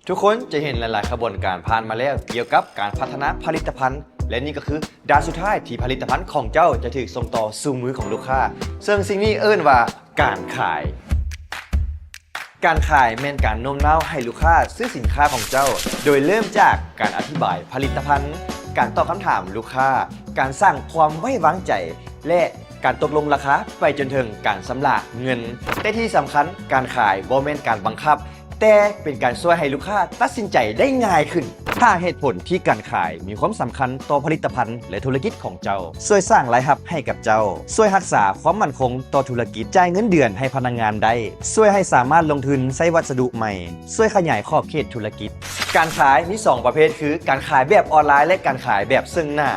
ທຸກຄົນຈະເຫັນຫຼາຍໆຂະບວນການຜ່ານມາແລ້ວກ່ຽວກັບການພັດທະນາຜະລິດຕະພັນ ແລະ ນີ້ກໍຄືດ່ານສຸດທ້າຍທີ່ຜະລິດຕະພັນຂອງເຈົ້າຈະຖືກສົ່ງຕໍ່ສູ່ມືຂອງລູກຄ້າ, ເຊິ່ງສິ່ງນີ້ເອີ້ນວ່າການຂາຍ. ການຂາຍແມ່ນການໂນ້ມນ້າວໃຫ້ລູກຄ້າຊື້ສິນຄ້າຂອງເຈົ້າ, ໂດຍເລີ່ມຈາກການອະທິບາຍຜະລິດຕະພັນ, ການຕອບຄຳຖາມລູກຄ້າ, ການສ້າງຄວາມໄວ້ວາງໃຈ ແລະ ການຕົກລົງລາຄາໄປຈົນເຖິງການຊຳລະເງິນ. ແຕ່ທີ່ສຳຄັນ, ການຂາຍບໍ່ແມ່ນການບັງຄັບ, ແຕ່ເປັນການຊ່ວຍໃຫ້ລູກຄ້າຕັດສິນໃຈໄດ້ງ່າຍຂຶ້ນ. ຫ້າເຫດຜົນທີ່ການຂາຍມີຄວາມສຳຄັນຕໍ່ຜະລິດຕະພັນ ແລະ ທຸລະກິດຂອງເຈົ້າ. ຊ່ວຍສ້າງລາຍຮັບໃຫ້ກັບເຈົ້າ, ຊ່ວຍຮັກສາຄວາມໝັ້ນຄົງຕໍ່ທຸລະກິດ, ຈ່າຍເງິນເດືອນໃຫ້ພະນັກງານໄດ້, ຊ່ວຍໃຫ້ສາມາດລົງທຶນໃຊ້ວັດສະດຸໃໝ່, ຊ່ວຍຂະຫຍາຍຂອບເຂດທຸລະກິດ. ການຂາຍມີສອງປະເພດ ຄື ການຂາຍແບບອອນລາຍ ແລະ ການຂາຍແບບເຊິ່ງໜ້າ.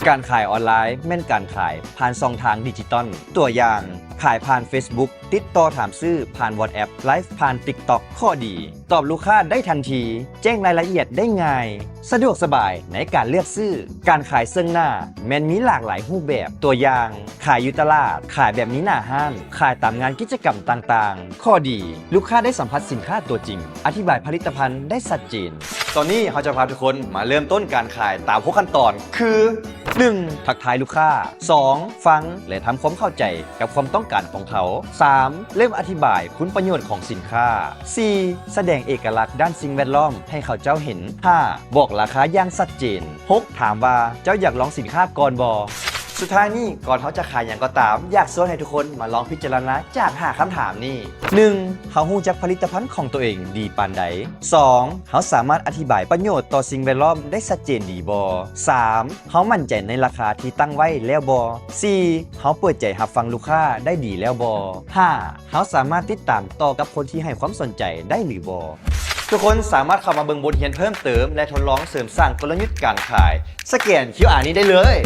ການຂາຍອອນລາຍແມ່ນການຂາຍຜ່ານຊ່ອງທາງດິຈິຕອນ, ຕົວຢ່າງ, ຂາຍຜ່ານ Facebook, ຕິດຕໍ່ຖາມຊື້ຜ່ານ WhatsApp, ໄລຟ໌ຜ່ານ TikTok. ຂໍ້ດີ, ຕອບລູກຄ້າໄດ້ທັນທີ, ແຈ້ງລາຍລະອຽດໄດ້ງ່າຍ, ສະດວກສະບາຍໃນການເລືອກຊື້. ການຂາຍເຊິ່ງໜ້າແມ່ນມີຫຼາກຫຼາຍຮູບແບບ, ຕົວຢ່າງ, ຂາຍຢູ່ຕະຫຼາດ, ຂາຍແບບມີໜ້າຮ້ານ, ຂາຍຕາມງານກິດຈະກຳຕ່າງໆ. ຂໍ້ດີ, ລູກຄ້າໄດ້ສຳຜັດສິນຄ້າຕົວຈິງ, ອະທິບາຍຜະລິດຕະພັນໄດ້ຊັດເຈນ. ຕອນນີ້ເຮົາຈະພາທຸກຄົນມາເລີ່ມຕົ້ນການຂາຍຕາມຫົກຂັ້ນຕອນ ຄື ໜຶ່ງ ທັກທາຍລູກຄ້າ, ສອງ ຟັງ ແລະ ທຳຄວາມເຂົ້າໃຈກັບຄວາມຕ້ອງການຂອງເຂົາ, ສາມ ເລີ່ມອະທິບາຍຄຸນປະໂຫຍດຂອງສິນຄ້າ, ສີ່ ສະແດງເອກະລັກດ້ານສິ່ງແວດລ້ອມໃຫ້ເຂົາເຈົ້າເຫັນ, ຫ້າ ບອກລາຄາຢ່າງຊັດເຈນ, ຫົກ ຖາມວ່າເຈົ້າຢາກລອງສິນຄ້າກ່ອນບໍ່? ສຸດທ້າຍນີ້, ກ່ອນເຮົາຈະຂາຍຫຍັງກໍຕາມ, ຢາກຊວນໃຫ້ທຸກຄົນມາລອງພິຈາລະນາຈາກຫ້າຄຳຖາມນີ້. ໜຶ່ງ ເຮົາຮູ້ຈັກຜະລິດຕະພັນຂອງຕົວເອງດີປານໃດ? ສອງ ເຮົາສາມາດອະທິບາຍປະໂຫຍດຕໍ່ສິ່ງແວດລ້ອມໄດ້ຊັດເຈນດີບໍ່? ສາມ ເຮົາໝັ້ນໃຈໃນລາຄາທີ່ຕັ້ງໄວ້ແລ້ວບໍ່? ສີ່ ເຮົາເປີດໃຈຮັບຟັງລູກຄ້າໄດ້ດີແລ້ວບໍ່? ຫ້າ ເຮົາສາມາດຕິດຕາມຕໍ່ກັບຄົນທີ່ໃຫ້ຄວາມສົນໃຈໄດ້ຫຼືບໍ່? ທຸກຄົນສາມາດເຂົ້າມາເບິ່ງບົດຮຽນເພີ່ມເຕີມ ແລະ ທົດລອງເສີມສ້າງກົນລະຍຸດການຂາຍ ສະແກນ ຄິວອາ ນີ້ໄດ້ເລີຍ.